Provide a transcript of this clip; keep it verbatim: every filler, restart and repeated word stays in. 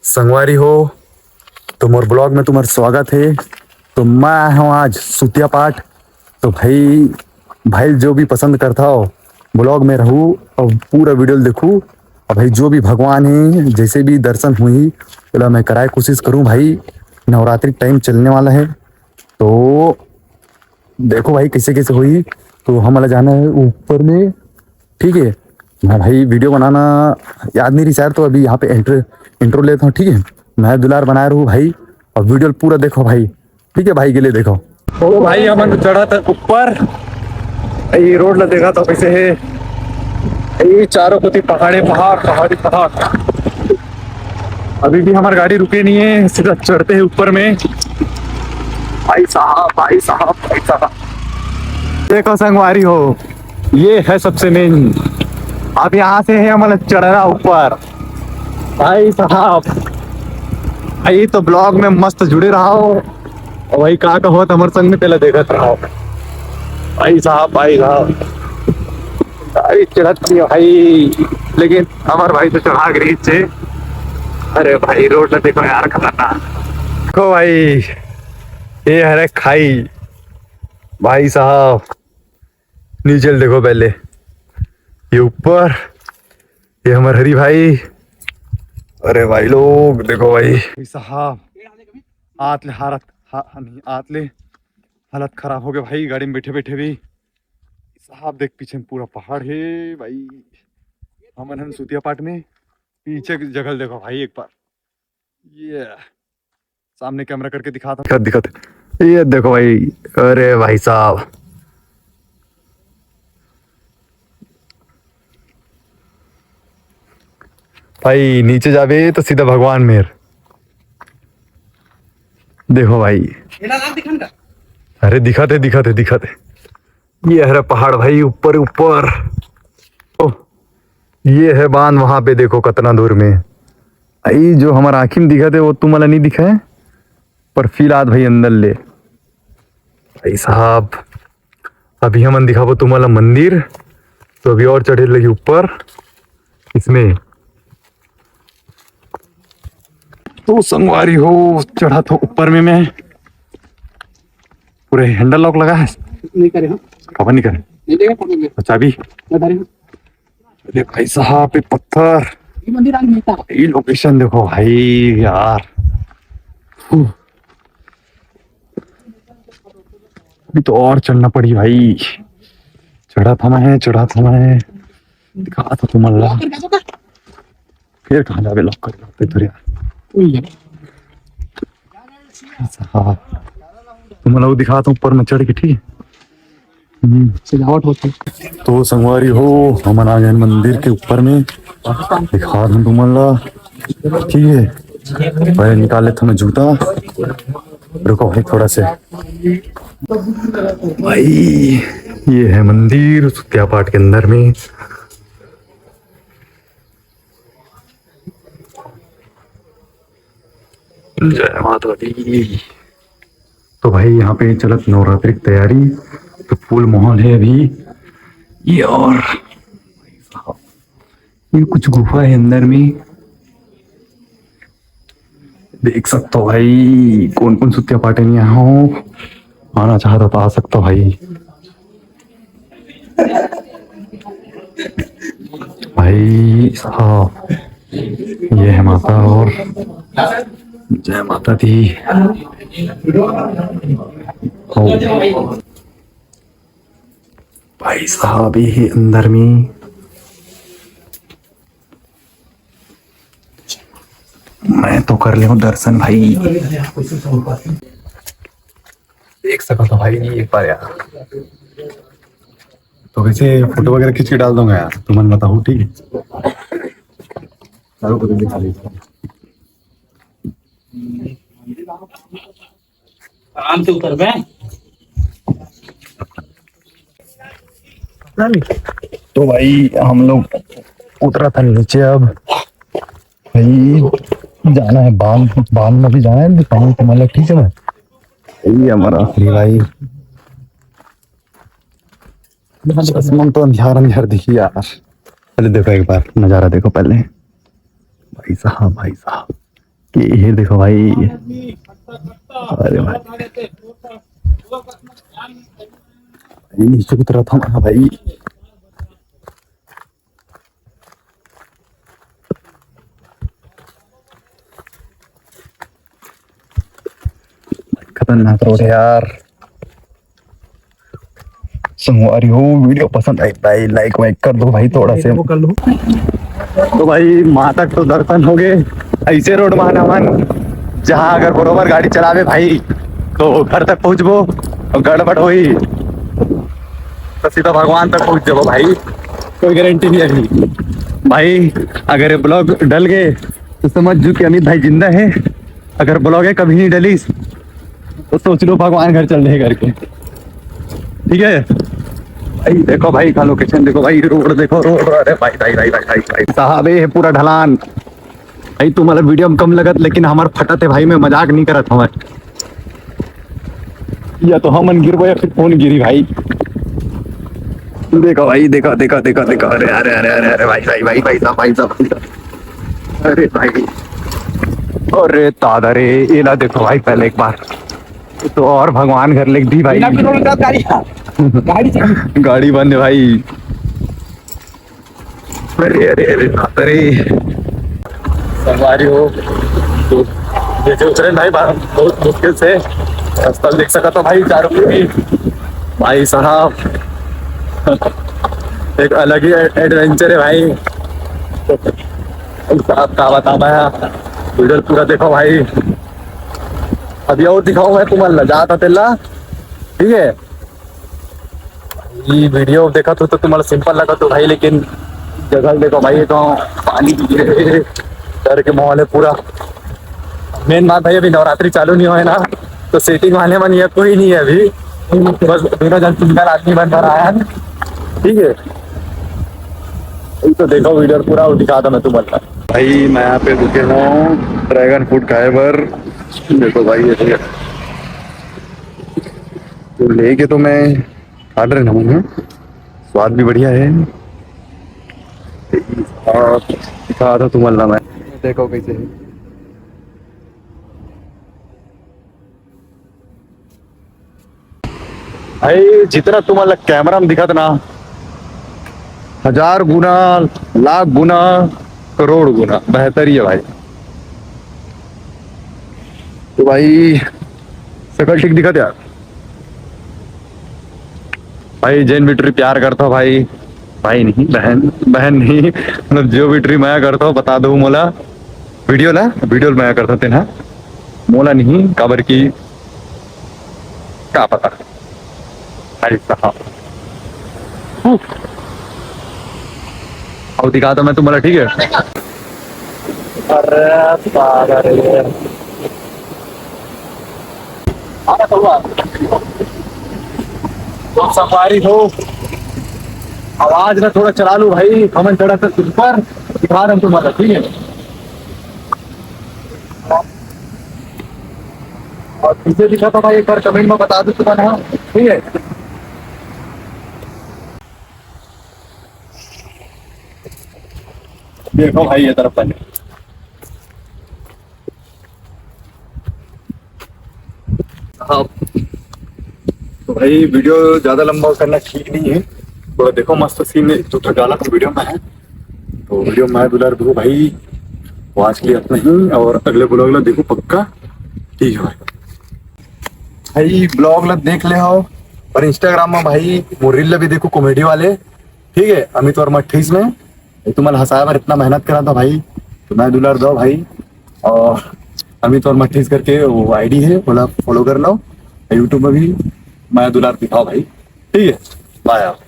संगवारी हो, तो मोर ब्लॉग में तुम्हार स्वागत है। तो मैं हूँ आज सुतिया पाठ। तो भाई, भाई जो भी पसंद करता हो ब्लॉग में रहू और पूरा वीडियो देखू। और भाई जो भी भगवान है, जैसे भी दर्शन हुई, ओला मैं कराए कोशिश करूँ भाई। नवरात्रि टाइम चलने वाला है, तो देखो भाई कैसे कैसे हुई। तो हमला जाना है ऊपर में, ठीक है। मैं भाई वीडियो बनाना याद नहीं रही यार, तो अभी यहाँ पे एंट्रो एंट्रो लेता हूँ, ठीक है। मैं दुलार बनाए रहू भाई, और वीडियो पूरा देखो भाई, ठीक है। भाई के लिए देखो। तो भाई हमन तो चढ़त हन ऊपर, ये रोड ला देखत हो कैसे है, ये चारों कोती पहाड़े पहाड़, पहाड़ी पहाड़। अभी भी हमार गाड़ी रुके नहीं है, सीधा चढ़ते हैं ऊपर में। भाई साहब, भाई साहब, भाई साहब, देखो संगवारी हो, ये है सबसे मेन। अब यहाँ से है मतलब चढ़ना ऊपर। भाई साहब, भाई तो ब्लॉग में मस्त जुड़े रहो। और भाई का का होत हमर संग में तेला देखत रहो। भाई साहब, भाई साहब, गाड़ी चढ़त नहीं है भाई, लेकिन हमार भाई तो चढ़ा के रही छे। अरे भाई, रोड ला देखो यार, खतरनाक। देखो भाई, ये हरे खाई। भाई साहब, नीचे ल देखो पहले, ये ऊपर, ये हमर हरी भाई। अरे भाई लोग, देखो भाई। भाई साहब, आत ले हालत, हा, हा, नहीं, आत ले हालत खराब हो गया भाई, गाड़ी में बैठे बैठे भी। साहब देख, पीछे में पूरा पहाड़ है भाई। हमन हन सुतिया पाट में, पीछे की जगह देखो भाई एक बार, ये सामने कैमरा करके दिखाता हूँ। दिखत, दिखत। ये देखो भाई, अरे भाई साहब, भाई नीचे जाबे तो सीधा भगवान मेर। देखो भाई, अरे दिखत है, दिखत है, दिखत है। ये हरे पहाड़ भाई, ऊपर ऊपर। ओ, ये है बांध, वहां पे देखो कितना दूर में। ई जो हमार आँखी में दिखत है वो तुमला नहीं दिखे, पर फिलहाल भाई अंदर ले। भाई साहब, अभी हमन दिखाबो तुमला मंदिर। तो अभी और चढ़े लगी ऊपर इसमें। तो संगवारी हो, चढ़ा तो ऊपर में मैं, पूरे हैंडल लॉक लगा है। नहीं करे हम। कब नहीं करे? नहीं देगा, पकड़ ले। अच्छा, अभी। अरे भाई साहब, ये पत्थर, ये मंदिर आगे मिलता है। ये लोकेशन देखो भाई यार। हम्म। अभी तो और चढ़ना पड़ी भाई। चढ़ा था मैं, चढ़ा था मैं। दिखा था तुमला। फिर कहाँ जाबे, लॉक कर दे फिर यार। हाँ, तुमला वो दिखा था ऊपर में चढ़ के, ठीक है। हम्म। सजावट होती। तो संगवारी हो, हमन आ गए मंदिर के ऊपर में। दिखा दूं तुमला, ठीक है। पहले निकाल लेता मैं जूता, रुको भाई थोड़ा से। भाई, ये है मंदिर सुत्या पाट के अंदर में। जय माता दी। तो भाई, यहाँ पे चलत नवरात्रि की तैयारी, तो फुल माहौल है अभी। ये और ये कुछ गुफा है अंदर में, देख सकते हो भाई। कौन कौन सुत्या पाटे में यहाँ हो, आना चाहता तो आ सकता हो भाई। भाई साहब, ये है माता और जय माता दी। ओ भाई साहब, ये है अंदर में। मैं तो कर ले दर्शन भाई। देख सको तो भाई, एक बार यार। तो वैसे फोटो वगैरह खींच के डाल दूंगा यार, तुमन बताओ, ठीक है? चारों को दिखा दीजिए। आराम से उतर बे। तो भाई, हम लोग उतरा था नीचे। अब भाई, जाना है बांध, बांध में भी जाना है, तो पानी को मतलब, ठीक है भाई। ये हमारा आखिरी भाई। आसमान तो अंधियार अंधियार दिखी यार। पहले देखो एक बार नजारा, देखो पहले। भाई साहब, भाई साहब, कि ये देखो भाई, अरे भाई, नीचे उतरा था भाई। खतरनाक रोड है यार। संगवारी हो, वीडियो पसंद आई भाई, लाइक वाइक कर दो भाई थोड़ा से। कर लो। तो भाई, माँ तक तो दर्शन हो गए। ऐसे रोड मान हमन, जहाँ अगर बरोबर गाड़ी चलावे भाई, तो घर तक पहुँचबो, और गड़बड़ होई तो सीधा भगवान तक पहुँच जाबो भाई, कोई गारंटी नहीं अभी। भाई, अगर ये ब्लॉग डल गए तो समझ जू कि अमित भाई जिंदा है, अगर ब्लॉग है कभी नहीं डलिस तो सोच लो भगवान घर चल रहे करके। ठीक है भाई, देखो भाई का लोकेशन देखो भाई, रोड देखो, रोड, अरे भाई, भाई, भाई, भाई, भाई, भाई साहब, ये है पूरा ढलान। भाई, तुम्हारा वीडियो में कम लगत, लेकिन हमार फटत है भाई, मैं मजाक नहीं करत हूँ। या तो हमन गिरबो या फिर फोन गिरी भाई। देखो भाई, देखो, देखो, देखो, देखो, अरे, अरे, अरे, अरे, अरे, भाई, भाई, भाई, भाई साहब, भाई साहब, भाई साहब। अरे भाई, अरे दादा रे, एला देखो भाई पहले एक बार। तो और भगवान घर लिख दी भाई। बिना पेट्रोल का गाड़ी, गाड़ी चल। गाड़ी बंद है भाई। अरे, अरे, अरे, बाप रे। संगवारी हो, तो ये जो उतरे भाई, बा-, बहुत मुश्किल से रास्ता देख सका था भाई, चारों की। भाई साहब, एक अलग ही ए-, एडवेंचर है भाई। भाई साहब, का बताऊं मैं, वीडियो पूरा देखो भाई। अभी और दिखाऊं मैं तुम्हारा, जाता तेला, ठीक है। ये वीडियो देखा तो, तो तुम्हारा सिंपल लगा तो भाई, लेकिन जगह देखो भाई, ये तो पानी गिरे, डर के माहौल है पूरा। मेन बात भाई, अभी नवरात्रि चालू नहीं हुआ है ना, तो सेटिंग वाले मन ये कोई नहीं है अभी, बस दोनों जन सिंगल आदमी बन रहा है, ठीक है। ये तो देखो वीडियो पूरा दिखा था मैं तुम्हारा। भाई, मैं यहाँ पे रुके हूँ ड्रैगन फ्रूट खाए बर। देखो भाई, ये देखो। तो लेके तो मैं खा रहे हूँ, स्वाद भी बढ़िया है। और दिखा था तुम्हारा मैं। देखो कैसे है। भाई, जितना तुम्हारा कैमरा में दिखत ना, हजार गुना, लाख गुना, करोड़ गुना बेहतर ही है भाई। तो भाई, शकल ठीक दिखत यार। भाई, जेन बिटरी प्यार करता भाई, भाई नहीं, बहन, बहन नहीं, मतलब जो बिटरी मया करता, बता दो मोला, वीडियो ला, वीडियो मया करता तेन हा, मोला नहीं, काबर की का पता। भाई साहब, अब दिखा तो मैं तुम्हारा, ठीक है। अरे साला रे। तो संगवारी हो, आवाज ना थोड़ा चला लू भाई, कमेंट थोड़ा सा ऊपर दिखा दम तुम्हारा, ठीक है। और पीछे दिखा था भाई, एक बार कमेंट में बता दो तुम्हारा, ठीक है। देखो भाई, ये तरफ पहले। हाँ, तो भाई, वीडियो ज्यादा लंबा करना ठीक नहीं है। थोड़ा देखो, मस्त सीन है, तो डाला तो वीडियो में है, तो वीडियो में दुलार दो भाई। वो आज के लिए इतना ही, और अगले ब्लॉग ला देखो पक्का, ठीक है भाई। भाई, ब्लॉग ला देख ले हो, और इंस्टाग्राम में भाई वो रील ला भी देखो, कॉमेडी वाले, ठीक है, अमित वर्मा अट्ठाईस में। ये तुम्हारा हंसाए बर इतना मेहनत करा था भाई, तो मैं दुलार दो भाई। और अमित वर्मा अट्ठाईस करके वो आईडी है, बोला फॉलो कर लो। यूट्यूब में भी मैं दुलार दिखाओ भाई, ठीक है। बाय आप।